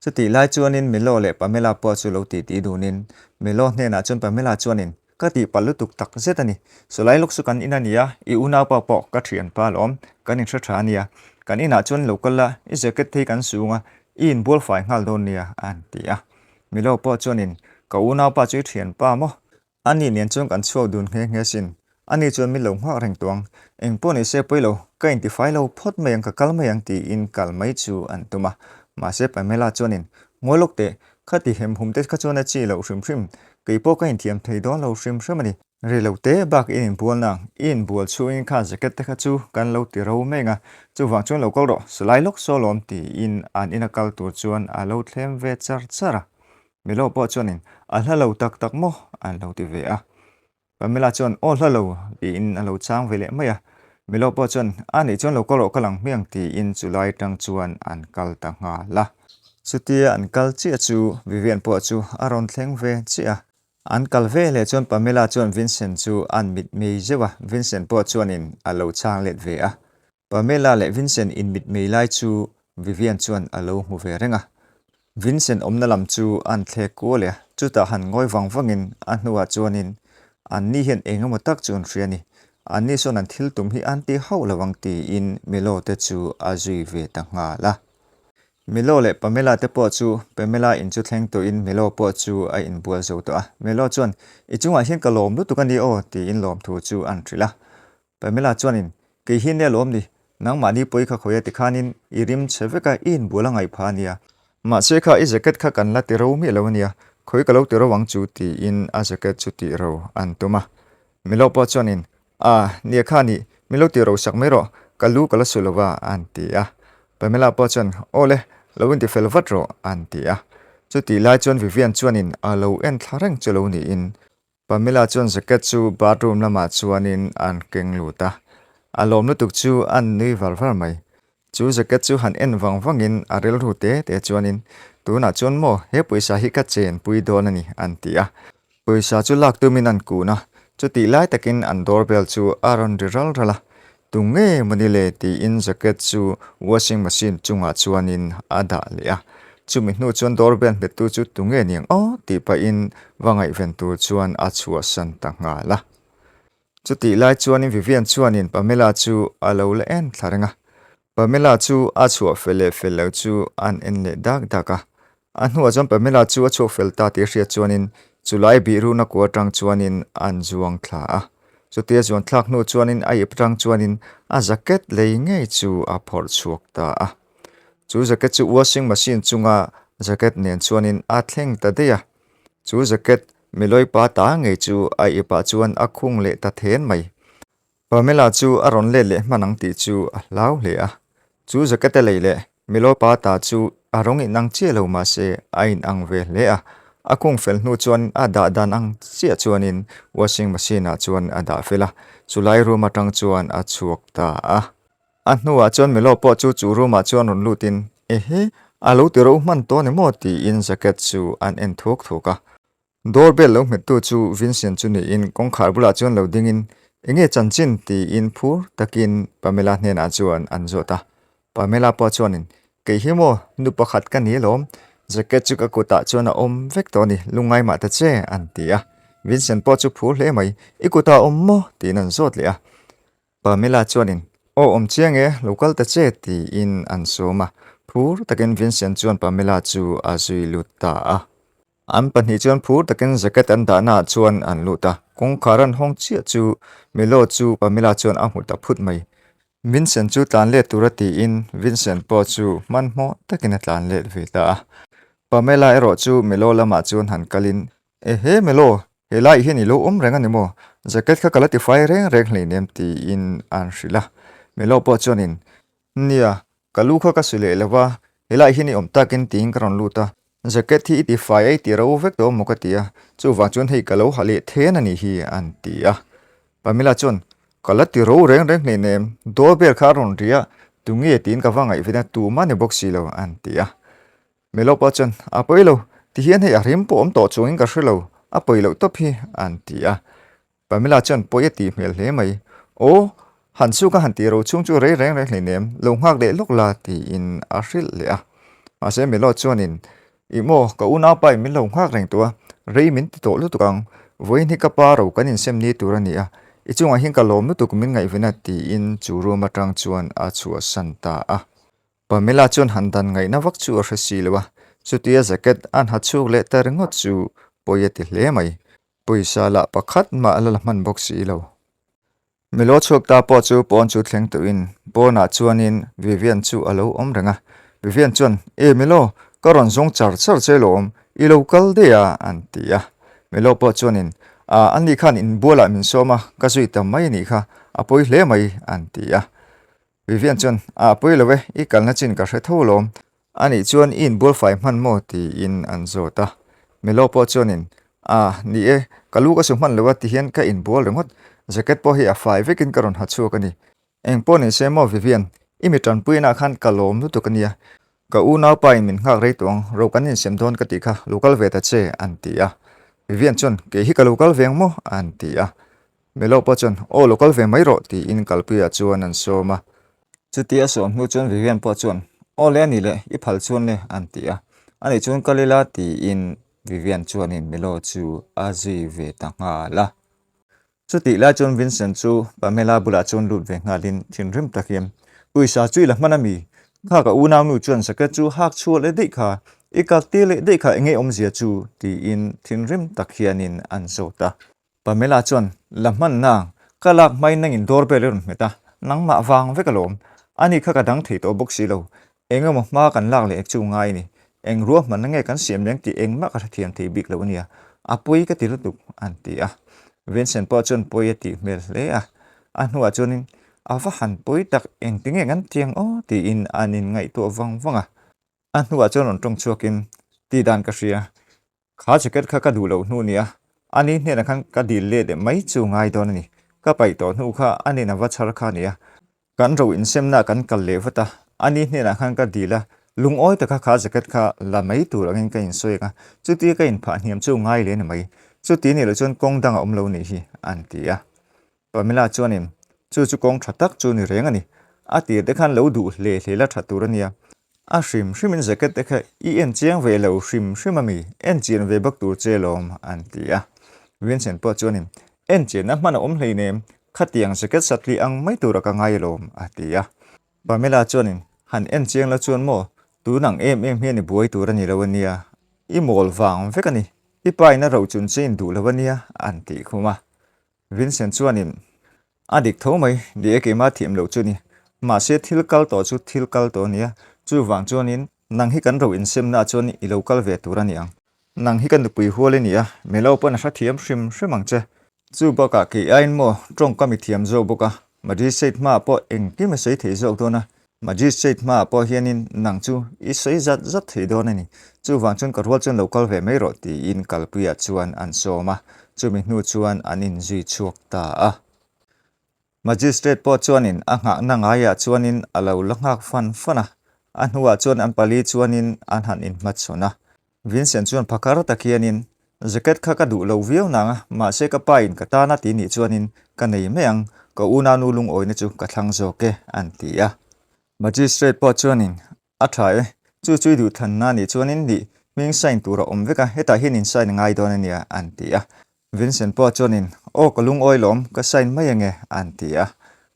Chutih lai chuanin Milo leh Pamela pawh chu lo titi dunin, Milo hnenah chuan Pamela chuanin, Ka tihpalh lutuk tak zet a ni. Sawlai lawk chu kan in a nia, i unaupa pawh ka thianpa alawm, kan inhre tha a nia. Kan inah chuan lo kal la, i jacket te hi kan sung a, i inbual fai nghal dawn nia, a han ti a. Milo pawh chuanin, Ka unaupa chu i thianpa maw? Ani nen chuan kan chhuak dun nghe nghe sin. Ani chuan min lo nghak reng tawh ang. Eng pawh ni se pawi lo, ka intifai lo phawt mai ang, ka kal mai ang tiin kal mai chu an tum a. Mahse Pamela chuanin, Ngawi lawk teh, khati hem hum te kha chuan a chi loh hrim hrim. Kei pawh ka inthiam thei dawn lo hrim hrim a ni. Rei lo te bak i inbual nang, i inbual chhungin kha jacket te kha chu kan lo ti ro meng a, chuvang chuan lo kal rawh, salai lawk saw lawm tiin an ina kal tur chuan a lo thlem ve char char a. Milo pawh chuanin, A hla lo tak tak maw? an lo ti ve a. Pamela chuan, Aw hla lo, tiin a lo chang ve leh mai a. Milo pawh chuan, A nih chuan lo kal rawh ka lang hmiang, tiin chulai tang chuan an kal ta nghal a. Chutia an kal chiah chu Vivian pawh chu a rawn thleng ve chiah a. An kal ve leh chuan Pamela chuan Vincent chu an mitmei zeuh a, Vincent pawh chuanin a lo chang let ve a. Pamela leh Vincent inmitmei lai chu Vivian chuan a lo hmu ve reng a. Vincent awmna lam chu an thlek kual e, chutah han ngawi vang vangin a hnuah chuanin anni hian eng emaw tak chu an hria a ni. Anni sawn an thil tum hi an ti hauh lo ang tiin Milo te chu a zui ve ta nghal a. Milo leh Pamela te pawh chu Pamela in chu thleng tawhin Milo pawh chu a inbual zo tawh a. Milo chuan, I chungah hian ka lawm lutuk a ni aw tiin lawmthu chu an hrilh a. Pamela chuanin, Kei hi nia lawm ni, nangmahni pawi kha khawi a tikhanin i rim chhe vek a, i inbual a ngaih pha a nia. Mahse kha i jacket kha kan la ti ro miah lo a nia, khawi ka lo ti ro ang chu tiin a jacket chu tih ro an tum a. Milo pawh chuanin, A, nia kha nih, min lo ti ro sak mai rawh, ka lu ka la su lo va an ti a. Pamela pawh chuan, Aw le, lo inti fel vat rawh an ti a. Chutih lai chuan Vivian chuanin a lo en thla reng chu lo niin Pamela chuan jacket chu bathroom lamah chuanin an keng lut a, a lawm lutuk chu an nui var var mai. Chu jacket chu han en vang vangin a rilru te te chuanin, Tunah chuan maw he pawisa hi ka chenpui dawn a ni, an ti a. Pawisa chu lak tumin an kun a, chutih lai takin an doorbell chu a rawn ri ral ral a. Tu nge mawni le tiin jacket chu washing machine chungah chuanin a dah leh a. Chumi hnu chuan doorbell hmettu chu tu nge niang aw tih pahin va ngaihven tur chuan a chhuahsan ta nghal a. Chutih lai chuanin Vivian chuanin Pamela chu a lo la en thla reng a. Pamela chu a chhuah fel leh fel lo chu an en leh dak dak a. A hnuah chuan Pamela chu a chhuak fel ta tih hriat chuanin chulai bihruna kua atang chuanin an zuang thla a. Chutia zuan thlak hnu chuanin a ip atang chuanin a jacket lei ngei chu a phawrh chhuak ta a. Chu jacket chu washing machine chunga jacket nen chuanin a thleng ta daih a. Chu jacket Milawi pa ta ngei chu a ipah chuan a khung leh ta then mai. Pamela chu a rawn let leh hman ang tih chu a hlau hle a. Chu jacket a lei leh Milo pa ta chu a rawng inang chiah lo mahse a inang ve hle a. A kung fel hnu chuan a dah dan ang chiah chuanin washing machine ah chuan a dah fel a, chulai room atang chuan a chhuak ta a. A hnuah chuan Milo pawh chu chu room ah chuan rawn lutin, Ehe, a lo ti ro hman tawh ni maw? tiin jacket chu an en thuak thuak a. Doorbell lo hmettu chu Vincent chu niin kawngkhar bulah chuan lo dingin, Enge chanchin? tiin phur takin Pamela hnenah chuan an zawt a. Pamela pawh chuanin, Kei hi maw, nu pakhat ka ni alawm, jacket chu ka kutah chuan a awm vek tawh a ni, lungngai mah ta che, an ti a. Vincent pawh chu phur hle mai, I kutah a awm maw? tiin an zawt leh a. Pamela chuanin, Aw awm chiang e, lo kal ta che, tiin an sawm a. Phur takin Vincent chuan Pamela chu a zui lut ta a. An pahnih chuan phur takin jacket an dahnaah chuan an lut a, kawngkhar an hawng chiah chu Milo chu Pamela chuan a hmu ta phut mai. Vincent chu tlan let tura tiin Vincent pawh chu hmanhmawh takin a tlan let ve ta a. Pamela erawh chu Milo lamah chuan han kalin, Ehe Milo, helai hian i lo awm reng a ni maw? Jacket kha ka la tifai reng reng hleinem tiin an hrilh a. Milo pawh chuanin, Nia, ka lu kha ka su leh lo va, helai hian i awm takin tiin ka rawn lut a, jacket hi i ti fai a i ti ro vek tawh maw ka ti a, chuvang chuan hei ka lo ha leh then a nih hi an ti a. Pamela chuan, Ka la ti ro reng reng hleinem, doorbell kha a rawn ri a, tunge tiin ka va ngaihven a, tumah ni bawk si lo an ti a. Melopa chuan, A pawi lo, tihian hei a rim pawh awm tawh chuangin ka hre lo, a pawi loh tawp hi an ti a. Pamela chuan pawi a tih hmel hle mai. Aw, han chhuk a han tih ro chhung chu rei reng reng hleinem, lo nghak leh lawk la tiin a hrilh leh a. Mahse Melo chuanin, Ih maw, ka unaupa in min lo nghak reng tawh a, rei min ti tawh lutuk ang, vawiin hi ka pa ro kan insem ni tur a ni a, i chungah hian ka lawm lutuk min ngaihven a tiin chu room atang chuan a chhuahsan ta a. Pamela chuan han dan ngaihna vak chu a hre si lo a, chutia jacket an ha chhuk leh ta ringawt chu pawi a ti hle mai. Pawisa lah pakhat mah a la la hman bawk si lo. Milo chhuak ta pawh chu pawn chu thleng tawhin pawnah chuanin Vivian chu a lo awm reng a. Vivian chuan, E Milo, ka rawn zawng char char che lawm, i lo kal daih a, an ti a. Milo pawh chuanin, A, ani khan inbualah min sawm a, ka zui ta mai a nih kha, a pawi hle mai, an ti a. Vivian chuan, A pawi lo e, i kalna chin ka hre tho lawm. Anih chuan i inbual fai hman maw? tiin an zawt a. Melo pawh chuanin, A, ni e, ka lu ka su hman lo a tihian ka inbual ringawt. Jacket pawh hi a fai vekin ka rawn ha chhuak a ni. Eng pawh ni se maw Vivian, i mi tanpuina khan ka lawm lutuk a nia. Ka unaupa in min nghak rei tawh ang, ro kan insem dawn ka tih kha, lo kal ve ta che, an ti a. Vivian chuan, Kei hi ka lo kal ve ang maw? an ti a. Melo pawh chuan, Aw, lo kal ve mai rawh, tiin kalpuiah chuan an sawm a. Chuti a sawm hnu chuan Vivian pawh chuan, Aw le a ni le, i phal chuan le, an ti a. Ani chuan kal ila, tiin Vivian chuanin Melo chu a zui ve ta nghal a. Chutih lai chuan Vincent chu Pamela bulah chuan lut ve nghalin thinrim tak hian, Pawisa chu i la hman a mi? Kha ka unaunu chuan jacket chu hak chhuah leh daih kha, i kal tir leh daih kha enge awmzia chu? tiin thinrim tak hianin an zawt a. Pamela chuan, La hman nang, ka lak hmain nangin door bell i rawn hmet a, nangmah vang vek alawm. Ani kha ka dang thei tawh bawk si lo. Eng emaw hma kan lak leh ek chu ngai a ni. Eng ruahmanna nge kan siam leng tih engmah ka hrethiam thei bik lo a nia. A pawi ka ti lutuk, an ti a. Vincent pawh chuan pawi a tih hmel hle a. A hnuah chuanin, A va han pawi tak, engtinge kan tiang aw? tiin an inngaihtuah vang vang a. A hnuah chuan rawn tawng chhuakin, Tih dan ka hria. Kha jacket kha ka duh loh hnu nia, ani hnenah khan ka dil let leh mai chu ngai dawn a ni. Ka paih tawh hnu kha ani'n a va chhar kha nia. Kan ro insemnaah kan kal leh vat a, ani hnenah khan ka dil a, lungawi taka kha jacket kha la mai tur angin ka insawi ang a, chutia ka inphah hniam chu ngai leh a ni mai. Chuti nih loh chuan kawng dang a awm lo nih hi, an ti a. Pamela chuanin, Chu chu kawng tha tak chu ni reng a ni. A tir te khan lo duh hle hle la tha tur a nia. A hrim hrimin jacket te kha i en chiang ve lo hrim hrim a mi, en chian ve bak tur che lawm, an ti a. Vincent pawh chuanin, En chianna hman a awm hleinem, khatiang jacket satli ang mai tura ka ngai alawm, a ti a. Pamela chuanin, Han en chiang la chuan maw, tun ang em em hian i buai tur a ni lo a nia, i mawl vang vek a ni, i pa in a rochun che in duh lo a nia, an tih khum a. Vincent chuanin, A dik tho mai, ni e keimah thiam loh chu ni. Mahse thil kal tawh chu thil kal tawh a nia, chuvang chuanin nang hi kan ro insemnaah chuan i lo kal ve tur a ni ang. Nang hi ka nupui hual i ni a, Melo pawn a hrethiam hrim hrim ang che. Chu bakah kei aiin maw tawng ka mi thiam zawk bawk a, Magistrate hmaah pawh engkim a sawi thei zawk dawn a, Magistrate hmaah pawh hianin nang chu i sawi zat zat thei dawn a ni. Chuvang chuan ka rual chuan lo kal ve mai rawh tiin kalpuiah chuan an sawm a, chumi hnu chuan an inzui chhuak ta a. Magistrate pawh chuanin a nghahna ngaiah chuanin a lo la nghak fan fan a, a hnuah chuan an pali chuanin an han inhmachhawn a. Vincent chuan phakar tak hianin, Jacket kha ka duh lo viau nang a, mahse ka pa in ka tan a ti nih chuanin ka nei mai ang, ka unau lungawina chu ka thlang zawk e, an ti a. Magistrate pawh chuanin, A tha e, chu chu i duh thanna nih chuanin nih hming sign tur a awm vek a, hetah hian in sign a ngai dawn a nia, an ti a. Vincent pawh chuanin, Aw ka lungawi lawm, ka sign mai ange, an ti a.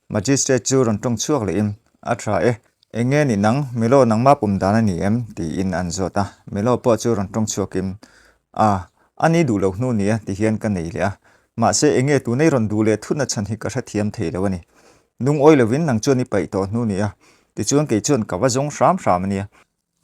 Magistrate chu rawn tawng chhuak lehin, A tha e, eng nge nih nang, Milo nangmah pum dan a ni em? tiin an zawt a. Milo pawh chu rawn tawng chhuakin, A, a ni duh lo hnu nia ti hian ka nei leh a. Mahse eng nge tunei rawn duh leh thutna chhan hi ka hrethiam thei lo a ni. Lungawi lovin nang chuan i paih tawh hnu nia, tichuan kei chuan ka va zawng hram hram a nia.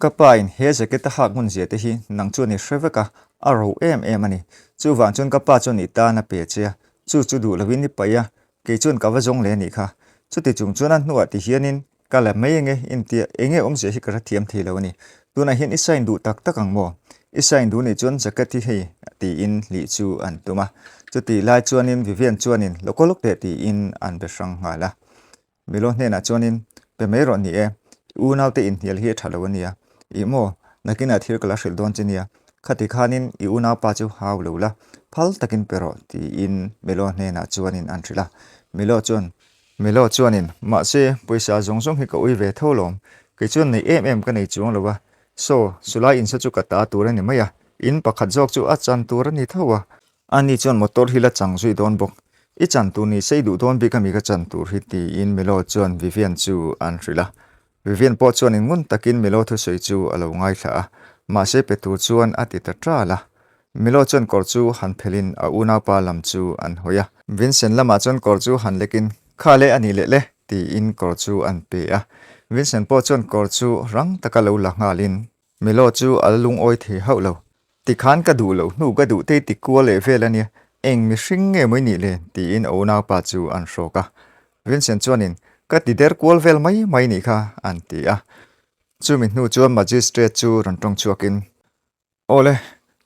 Ka pa in he jacket a hak ngun zia te hi nang chuan i hre vek a, a ro em em a ni. Chuvang chuan ka pa chuan i tan a pe che a, chu chu duh lovin i paih a, kei chuan ka va zawng leh a nih kha. Chuti chung chuan a hnuah ti hianin ka la mai enge intia enge awmzia hi ka hrethiam thei lo a ni. Tunah hian i sign duh tak tak ang maw? I sign duh nih chuan jacket hi hei tiin hlih chu an tum a. Chutih lai chuanin Vivian chuanin lawk lawk teh tiin an be hrang nghal a. Milo hnenah chuanin, Pe mai rawh ni e, i unaute inhnial hi a tha lo a nia. Ih maw, nakinah thil ka la hrilh dawn che nia. Khati khanin i unaupa chu hau lo la, phal takin pe rawh, tiin Milo hnenah chuanin an hrilh a. Milo chuan, Milo chuanin, Mahse, pawisa zawng zawng hi ka ui ve tho lawm. Kei chuan nei em em ka nei chuang lo a. Saw, sulai insa chu ka ta tur a ni mai a, in pakhat zawk chu a chan tur a ni tho a. Ani chuan motor hi la chang zui dawn bawk. I chan tur ni sei duh dawn bik ami ka chan tur hi tiin Milo chuan Vivian chu an hrilh a. Vivian pawh chuanin ngun takin Milo thusawi chu a lo ngaithla a, mahse pe tur chuan a ti ta ṭal a. Milo chuan kawr chu han phelhin a unaupa lam chu an hawi a. Vincent lamah chuan kawr chu han lekin, Kha le a nih leh le, tiin kawr chu an pe a. Vincent pawh chuan kawr chu rang taka lo la nghalin Milo chu a la lungawi thei hauh lo. Tikhan ka duh loh hnu ka duh tei ti kual leh vel a nia, eng mihring nge maw i nih le? tiin a unaupa chu an hrawk a. Vincent chuanin, Ka ti der kual vel mai mai nih kha, an ti a. Chumi hnu chuan Magistrate chu rawn tawng chhuakin, Awle,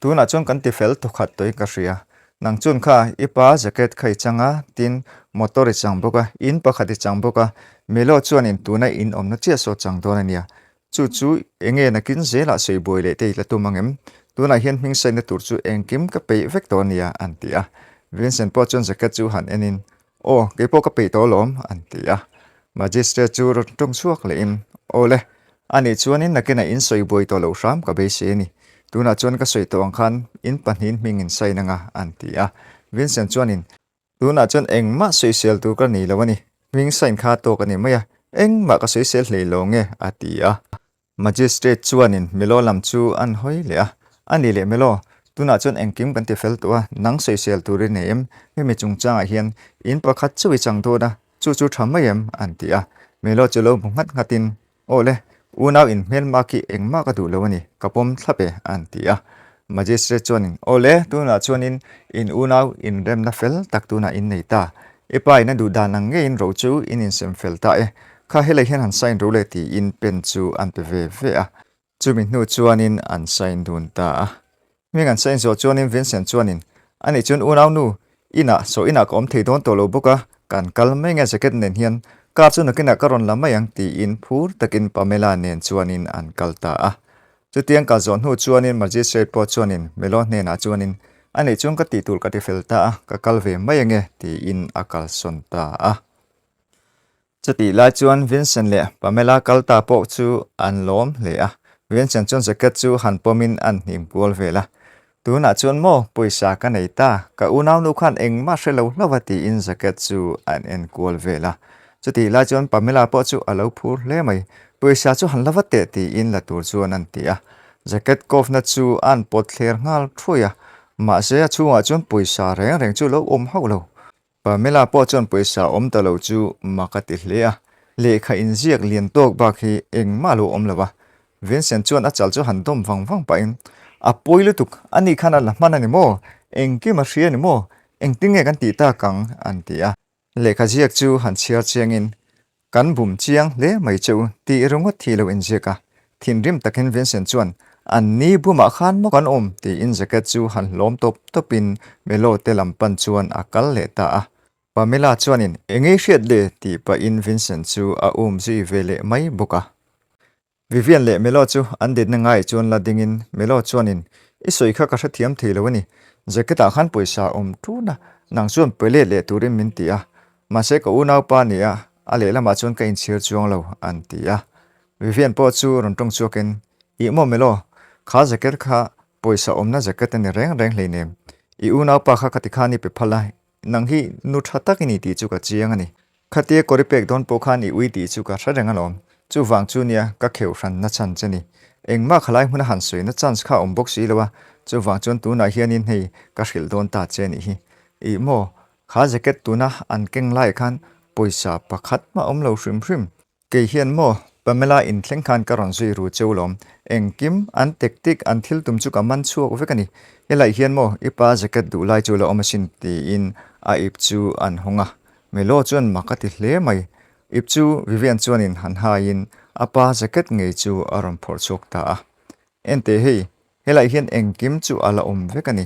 tunah chuan kan ti fel thawkhat tawhin ka hria. Nang chuan kha i pa jacket kha i chang a, tin motor i chang bawk a, in pakhat i chang bawk a, Melo chuanin tuna in awmna chiah saw chang dawn a nia. Chu chu enge nakin zelah sawi buai leh te i la tum ang em? Tunah hian hming saina tur chu engkim ka peih vek tawh a nia, an ti a. Vincent pawh chuan jacket chu han enin, Aw, kei pawh ka peih tawh alawm, an ti a. Magistrate chu rawn tawng chhuak lehin, Awle, anih chuanin nakinah in sawi buai tawh loh hram ka beisei a ni. Tunah chuan ka sawi tawh ang khan in pahnihin hming in sign anga, an ti a. Vincent chuanin, Tunah chuan engmah sawisel tur ka nei lo a ni. Hming sign kha tawk a ni mai a, engmah ka sawisel hlei lo nge, a ti a. Magistrate chuanin Melo lam chu an hawi leh a, A ni leh Melo, tunah chuan engkim kan ti fel tawh a, nang sawisel tur i nei em? Hemi chungchangah hian in pakhat chauh i chang dawn a, chu chu tha mai em? an ti a. Melo chu lo hmu nghat nghatin, Aw le, unau in hmelma khi engmah ka duh lo a ni, ka pawm thlap e, an ti a. Magistrate chuanin, Aw le, tunah chuanin in unau inremna fel tak tunah in nei ta. I pa in a duh dan ang ngeiin ro chu in insem fel ta e. Kha helai hian han sign ro le tiin pen chu an pe ve ve a. Chumi hnu chuanin an sign dun ta a. Hming an sign zawh chuanin Vincent chuanin, Anih chuan unau nu, inah saw inah ka awm thei dawn tawh lo bawk a, kan kal mai nge jacket nen hian car chu nakinah ka rawn la mai ang tiin phur takin Pamela nen chuanin an kal ta a. Chutiang kal zawh hnu chuanin Magistrate pawh chuanin Melo hnenah chuanin a neih chuan ka tih tur ka ti fel ta a, ka kal ve mai ange tiin a kalsawn ta a. Chutih lai chuan Vincent leh Pamela kal ta pawh chu an lawm hle a, Vincent chuan jacket chu han pawmin an hnim kual vel a. Tunah chuan maw pawisa ka nei ta, ka unaunu khan engmah hre lo hlauh a tiin jacket chu an en kual vel a. Chutih lai chuan Pamela pawh chu a lo phur hle mai, pawisa chu han la vat teh tiin la tur chuan an ti a. Jacket kawfna chu an pawt thler nghal thuai a, mahse a chhungah chuan pawisa reng reng chu lo awm hauh lo. Pamela pawh chuan pawisa awm ta lo chu mak a ti hle a, lehkha inziak lian tawk bak hi engmah lo awm lo a. Vincent chuan a chal chu han dawm vang vang pahin, A pawi lutuk, ani khan a la hman a ni maw? Engkim a hria a ni maw? Engtin nge kan tih tak ang? an ti a. Lehkha ziak chu han chhiar chiangin, Kan bum chiang hle mai che u tih ringawt hi lo inziak a. Thinrim takin Vincent chuan, An ni bumah khan maw kan awm? tiin jacket chu han hlawm tawp tawpin Melo te lam pan chuan a kal leh ta a. Pamela chuanin, Engei hriat le? tih pahin Vincent chu a um zui ve leh mai bawk a. Vivian leh Melo chu an detna ngaiah chuan la dingin Melo chuanin, I sawi kha ka hrethiam thei lo a ni. Jacket-ah khan pawisa a awm ṭun a, nang chuan pe let leh turin min ti a. Mahse ka unaupa ni a, a lehlamah chuan ka inchhir chuang lo, an ti a. Vivian pawh chu rawn ṭawng chhuakin, Ih maw Melo, kha jacket kha pawisa awmna jacket a ni reng reng hleinem. I unaupa kha khati khan i pe phal a, nang hi nu ṭha tak i ni tih chu ka chiang a ni. Khatia kawri pek dawn pawh khan i ui tih chu ka hre reng alawm. Chuvang chu nia ka kheuh hran na chhan che ni. Engmah khalai hmuna han sawi na chance kha a awm bawk si lo a, chuvang chuan tunah hianin hei ka hrilh dawn ta che nih hi. Ih maw, kha jacket tuna an keng laiah khan pawisa pakhat mah awm lo hrim hrim. Kei hian maw, Pamela inthleng khan ka rawn zui ru cheu lawm. Engkim, an tactic, an thil tum chu ka man chhuak vek a ni. Helai hian maw, i pa jacket duh lai chu la awm asin tiin a ip chu an hawng a. Melo chuan mak a ti hle mai. Ip chu Vivian chuanin han haiin a pa jacket ngei chu a rawn phawrh chhuak ta a. Enteh hei, helai hian engkim chu a la awm vek a ni.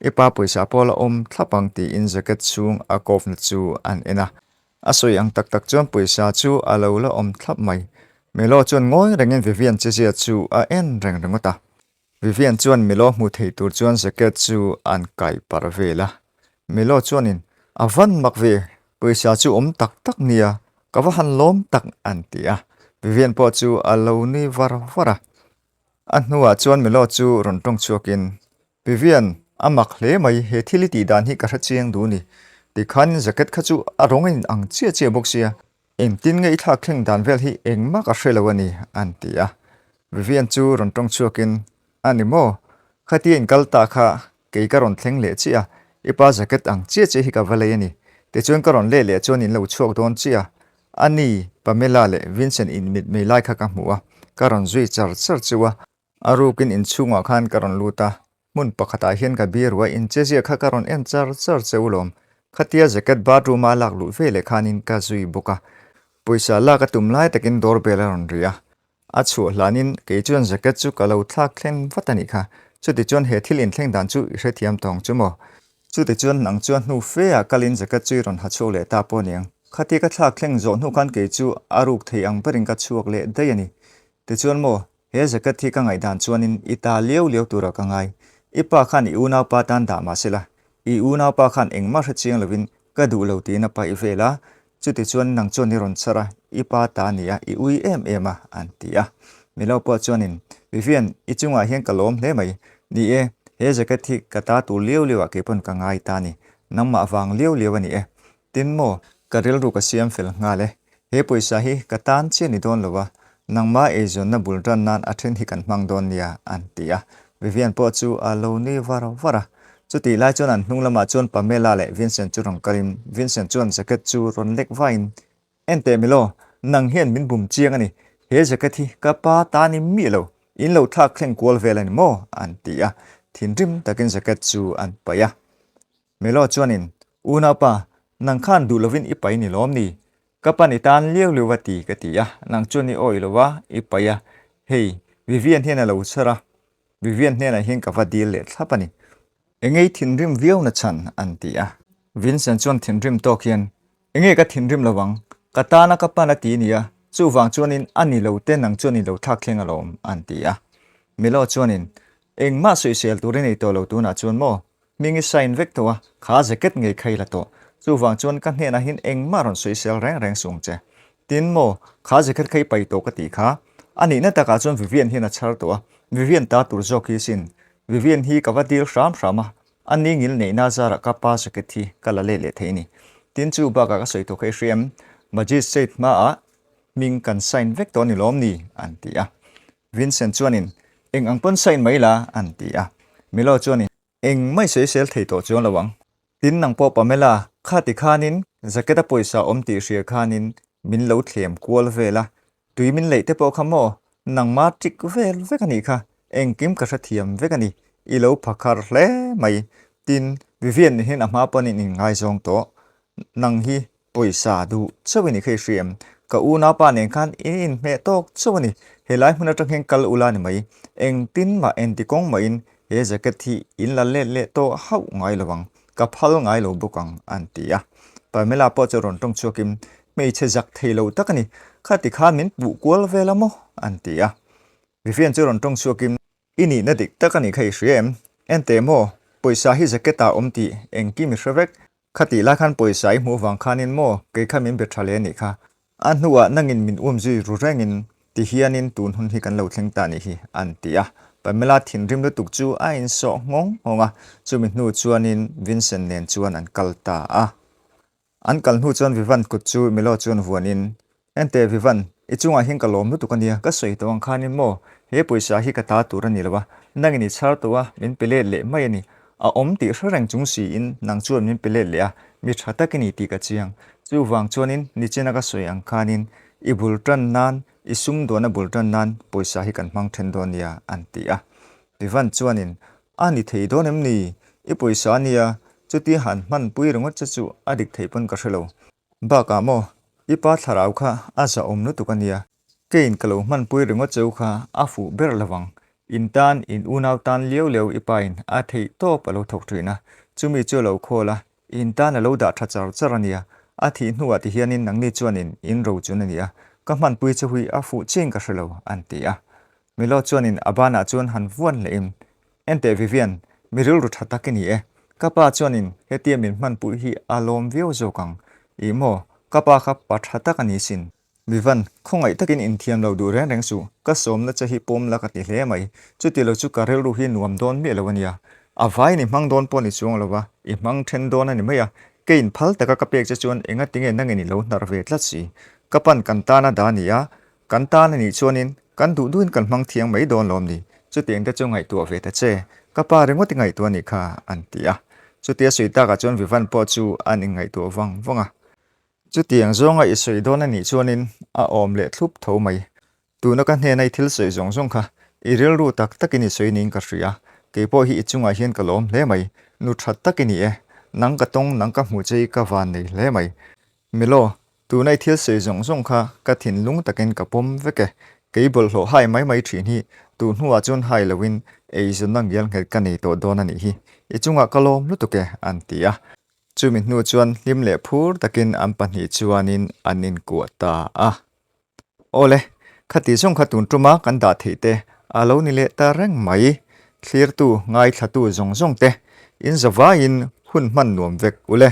I pa pawisa pawh a la awm thlap ang tiin jacket chhung a kawfna chu an en a. A sawi ang tak tak chuan pawisa chu a lo la awm thlap mai. Melo chuan ngawi rengin Vivian chezia chu a en reng ringawt a. Vivian chuan Melo hmu thei tur chuan jacket chu an kai parh vel a. Melo chuanin, A van mak ve, pawisa chu awm tak tak nia, ka va han lawm tak an ti a. Vivian pawh chu a lo nui var var a. A hnuah chuan Melo chu rawn tawng chhuakin, Vivian, a mak hle mai, he thil i tih dan hi ka hre chiang duh ni. Tikhan jacket kha chu a rawng in ang chiah chiah bawk sia, engtin nge i thlak thleng dan vel hi engmah ka hre lo a ni, an ti a. Vivian chu rawn tawng chhuakin, A ni maw? Khatia in kal ta kha. Kei ka rawn thleng leh chiah a, i pa jacket ang chiah chiah hi ka va lei a ni. Tichuan ka rawn leh leh chuan in lo chhuak dawn chiah a. A ni, Pamela leh Vincent in mitmei lai kha ka hmu a, ka rawn zui char char chu a. A rukin inchhungah khan ka rawn lut a, hmun pakhatah hian ka biru a, inchezia kha ka rawn en char char che u lawm. Khatia jacket bathroom a lak luh ve leh khanin ka zui bawk a. Pawisa lak a tum lai takin doorbell a rawn ri a. A chhuah hlanin kei chuan jacket chu ka lo thlak thleng vat a nih kha. Chuti chuan he thil inthleng dan chu i hrethiam tawng chu maw? Chuti chuan nang chuan hnu fe ah kalin jacket chu i rawn ha chhuak leh ta pawh aniang. Khatia ka thlak thleng zawh hnu khan kei chu a ruk thei ang berin ka chhuak leh daih a ni. Tichuan maw, he jacket hi ka ngaihdan chuanin i ta liau liau turah ka ngai. I pa khan i unaupa tan dah mah sela, i unaupa khan engmah hre chiang lovin ka duh lo tiin a paih vel a, Chutichuan nang chuan i rawn chhar a, i pa ta a ni a, i ui em em a, an ti a. Milo pawh chuanin, Vivian, i chungah hian ka lawm hle mai. Ni e, he jacket hi ka ta tur liau liauah kei pawn ka ngai ta a ni. Nangmah vang liau liau a ni e. Tin maw, ka rilru ka siam fel nghal e. He pawisa hi ka tan chiah ni dawn lo a, nangmah eizawnna bul tan nan a then hi kan hmang dawn nia, an ti a. Vivian pawh chu a lo nui var var a. Chutih lai chuan an hnung lamah chuan Pamela leh Vincent chu rawn kalin Vincent chuan jacket chu rawn lek vaiin, En teh Milo, nang hian min bum chiang a ni. He jacket hi ka pa ta ni miah lo, in lo thlak thleng kual vel a ni maw? an ti a, thinrim takin jacket chu an paih a. Milo chuanin, Unaupa, nang khan duh lovin i paih ni lawm ni? Ka pan i tan liau liau a ti ka ti a, nang chuan i awih lo a, i paih a. Hei, Vivian hian a lo chhar a, Vivian hnenah hian ka va dil leh thlap a ni. Engei thinrim viau na chhan an ti a. Vincent chuan thinrim tawk hian, Enge ka thinrim lo ang, ka tana ka pan a ti nia, chuvang chuanin a ni lo te nang chuan i lo thlak thleng alawm an ti a. Milo chuanin, Engmah sawisel tur i nei tawh lo tunah chuan maw? Hming i sign vek tawh a, kha jacket ngei kha i la tawh. Chuvang chuan ka hnenah hian engmah rawn sawisel reng reng sung che. Tin maw, kha jacket kha i pai tawh ka tih kha. A nihna takah chuan Vivian hian a chhar tawh a, Vivian ta tur zawk hi sin. Vivian hi ka va dil hram hram a, a ni ngil neihna zarah ka pa jacket hi ka la let leh thei a ni. Tin chu bakah ka sawi tawh kha i hria em? Magistrate hmaah hming kan sign vek tawh a ni lawm ni? an ti a. Vincent chuanin, Eng ang pawn sign mai la? an ti a. Milo chuanin, Eng mai sawisel thei tawh chuang lo ang. Tin nang pawh Pamela, kha ti khanin jacket a pawisa awm tih hria khanin min lo thlem kual vel a, tui min leih te pawh kha maw nangma tik vel vek a nih kha, engkim ka hrethiam vek a ni, i lo phakhar hle mai. Tin, Vivian hian a hma pawn in inngaizawng tawh, nang hi Pawisa duh chauh i ni kha i hria em? Ka unaupa nen khan in inhmeh tawk chauh a ni. Helai hmun atang hian kal ula ni mai. Engtin mah enti kawng mahin he jacket hi in la let leh tawh hauh ngai lo ang. Ka phal ngai lo bawk ang, an ti a. Pamela pawh chu rawn tawng chhuakin, Hmeichhe zak thei lo tak a ni. Khati khan min puh kual vel a maw? an ti a. Vivian chu rawn tawng chhuakin, I nihna dik tak a ni kha i hria em? Enteh maw? Pawisa hi jacket ah awm tih engkim i hre vek. Khatih lai khan pawisa i hmuh vang khanin maw kei kha min be tha leh a nih kha. A hnuah nangin min um zui ru rengin ti hianin tun hun hi kan lo thleng ta nih hi an ti a. Pamela thinrim lutuk chu a insawh nghawng nghawng a, chumi hnu chuanin Vincent nen chuan an kal ta a. An kal hnu chuan Vivan kut chu Milo chuan vuanin Enteh Vivan, i chungah hian ka lawm lutuk a nia, ka sawi tawh ang khanin maw, he pawisa hi ka ta tur a ni lo a, nangin i chhar tawh a, min pe let leh mai a ni. A awm tih hre reng chung siin nang chuan min pe let leh a, mi tha tak i ni tih ka chiang. Chuvang chuanin nichina ka sawi ang khanin i bul tan nan, i sumdawn a bul tan nan pawisa hi kan hmang then dawn nia, an ti a. Vivan chuanin, A ni thei dawn em ni? I pawisa a nia, chutia han hmanpui ringawt che chu a dik thei pawn ka hre lo. Bakah maw, i pa thlarau kha a zahawm lutuk a nia, keiin ka lo hmanpui ringawt cheu kha a fuh ber lo vang. In tan, in unau tan liau liau i pain a theih tawp a lo thawk thin a, chumi chu a lo khawl a, in tan a lo dah tha char char a nia. A thih hnuah ti hianin nangni chuanin in rochun a nia, ka hmanpui che hui a fuh chiin ka hre lo, an ti a. Milo chuanin a banah chuan han vuan hlehin, Enteh Vivian, mi rilru tha tak i ni e. Ka pa chuanin hetia min hmanpui hi a lawm viau zawk ang. Ih maw, ka pa kha pa tha tak a ni sin. Vivan, khawngaih takin inthiam lo duh reng reng suh, ka sawmna che hi pawm la ka ti hle mai. Chuti lo chu ka rilru hi nuam dawn miah lo a nia. A vaiin i hmang dawn pawh ni chuang lo va, i hmang then dawn a ni mai a. Keiin phal taka ka pek che chuan engatinge nangin i lo hnar ve tlat si. Ka pan kan tana da ni a, Kan tan a nih chuanin kan duh duhin kan hmang thiang mai dawn lawm ni? Chutiang te chu ngaihtuah ve ta che. Ka pa ringawt i ngaihtuah a nih kha, an ti a. Chutia sawi takah chuan Vivan pawh chu an inngaihtuah vang vang a. Chutiang zawnga i sawi dawn a nih chuanin a awm leh thlup tho mai. Tuna ka hnena i thil sawi zawng zawng kha i rilru tak takin i sawi niin ka hria. Kei pawh hi i chungah hian ka lawm hle mai. Nu tha tak i ni e. Nang ka tawng, nang ka hmuh che hi ka van nei hle mai. Milo, tuna i thil sawi zawng zawng kha ka thinlung takin ka pawm vek e. Kei bawlhhlawh hai mai mai thin hi tu hnuah chuan hai loin eizawnna ngial nghet ka nei tawh dawn a nih hi. I chungah ka lawm lutuk e, an ti a. Chumi hnu chuan hlim leh phur takin an pahnih chuanin an inkuah ta a. Awle, khati zawng kha tun tuma kan dah theih te a lo ni leh ta reng mai. Thlirtu, ngaithlatu zawng zawng te, in zavaiin hun hman nuam vek ule.